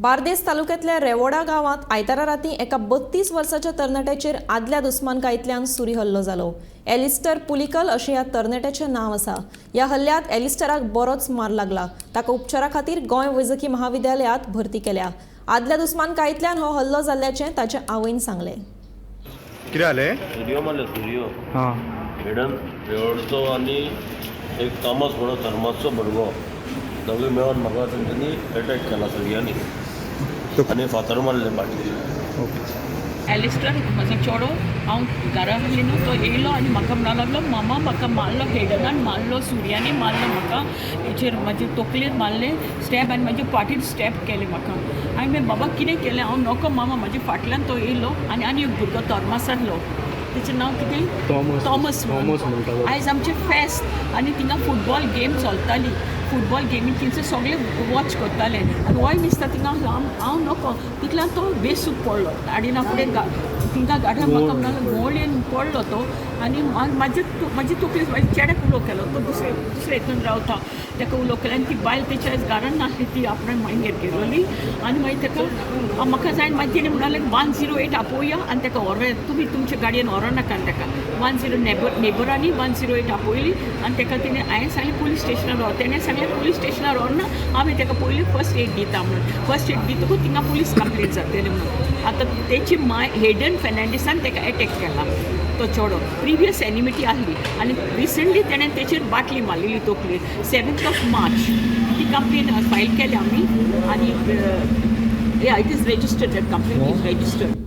बार्देस तालुक्यांतल्या रेवोडा गांवांत आयतारा रातीं एका 32 वर्साच्या तरणाट्याचेर आदल्या दुस्मानकायेंतल्यान सुरी हल्लो जालो. एलिस्टर पुलिकल अशें ह्या तरणाट्याचें नांव आसा. ह्या हल्ल्यांत एलिस्टराक बरोच मार लागला. ताका उपचारा खातीर गोंय वैजकी महाविद्यालयांत भरती केल्या. आदल्या दुस्मानकायेंतल्यान हो हल्लो जाल्ल्याचें ताचे आवयन सांगलें. कितें जालें? सुरयो मारल्यो सुरयो. हां. हेडन रेवडचो आनी एक थॉमस म्हणून थर्मासचो भुरगो, दोगूय मेळोन म्हाका तेंच्यांनी एटॅक केला सुरयांनी आनी फातर मारले फाटीर. ओके. एलिस्टर म्हजो चेडो, हांव घरा आहली न्हू, तो येयलो आनी म्हाका म्हणूंक लागलो, मामा, म्हाका मारलो, हेडनान मारलो, सुरयांनी मारलो म्हाका. हेचेर म्हाजे तकलेर मारलें स्टॅप आनी म्हाजे फाटीर स्टॅप केलें म्हाका. आनी मागीर बाबा कितें केलें हांव नको मामा. म्हाजे फाटल्यान तो येयलो आनी आनी एक भुरगो तोर्मासांतलो, तेचें नांव कितें? थॉमस. थॉमस. थॉमस म्हणटा तो. आयज आमचें फेस्त आनी थिंगा फुटबॉल गेम चलताली. फुटबॉल गेमी थिंगसर सगळे वॉच करताले आनी वोय दिसता थिंगा हांव नको तितल्यान तो बेसूक पडलो. आडिना फुडें थिंगा गार्डन म्हाका म्हणलो, घोळ येवन पडलो तो. आनी म्हाजे म्हाजी तकली, म्हाज्या चेड्याक उलो केलो. तो दुसरे दुसरे हितून रावता, ताका उलो केलो आनी ती बायल तेच्या आयज घरान नासली, ती आपणा मांयगेर गेलोली. आनी मागीर ताका म्हाका जाय, मागीर तेणें म्हणलें, 108 आपोवया आनी ताका व्हरोया, तुमी तुमच्या गाडयेन व्हरो नाका. आनी ताका 10 नेबरांनी 108 आपयली आनी ताका तेणें, हांवें सांगलें पुलीस स्टेशनार राव. तेणें सांगलें पुलीस स्टेशनार व्हरना, आमी ताका पयलीं फर्स्ट एड दिता म्हणून. फर्स्ट एड दितकूच थिंगा पुलीस कंप्लेन जातली म्हणून. आतां तेची माय हेडन फेर्नांडीसान ताका एटॅक केला. तो चेडो प्रिवियस एनिमिटी आहली आनी रिसंटली तेणें तेचेर बाटली मारलेली तकलेर 7th of March. ती कंप्लेन फायल केल्या आमी आनी, yeah, it is registered, that complaint is registered.